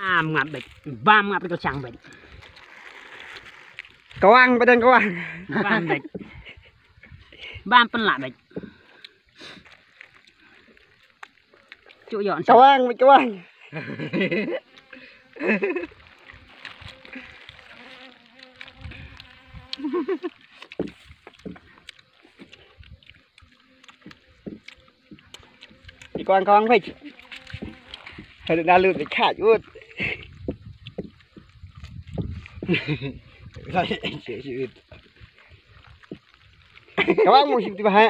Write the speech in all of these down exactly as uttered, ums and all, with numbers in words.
Bam ngap bek. Bam ngap bek chang bek. Kawang, Pateng, kawang. Bam bek. Bam pynlah bek. Cuk, ïoh. Kawang, bek kawang. Ïa kawang, kawang bek. Haduh na lut bek khat ut. Kawang mu shim ti ba ha.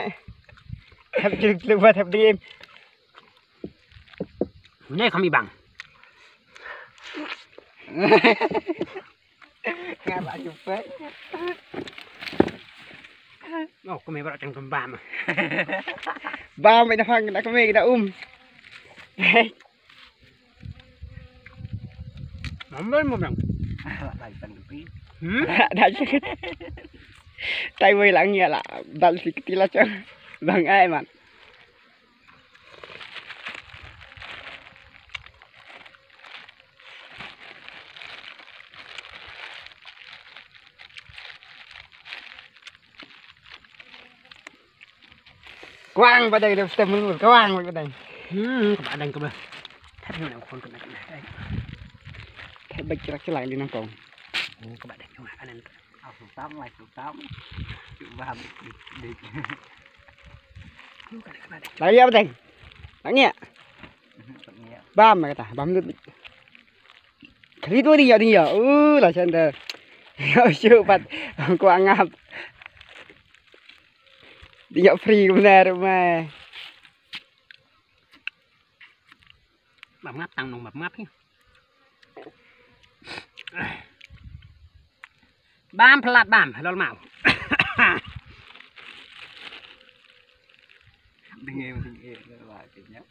Hep juk juk wat hep dim. Nai kami bang. Nga ba ju pek. Oh, kami ba tang kembam. Bam ba da phang da kami da um. Mambal mo bang. Dai pi. Hmm? Dai. Tai wei lang ya la. Dal sikit la chang. Bang ai man. Kwang ba dang, dang stem mun, kwang ba dang. Hmm, ka ba dang ka ba. Thap ni nang khon ka na ka na. Thap ba kira kira ni nang kong. Hmm, ka ba dang ka ba anan. Au, tam lai, tam. Ba dik. Lagi apa, Teng? Lagi ya? Bam kata, bam tu. Kali tu dia dia. Uh, lah sana. Ya, syu pat. Ku angap. Dia free benar mah. Bam ngap tang nong bam ngap ni. Bam plat bam lol mau. Ding e, ding e, lol kenya.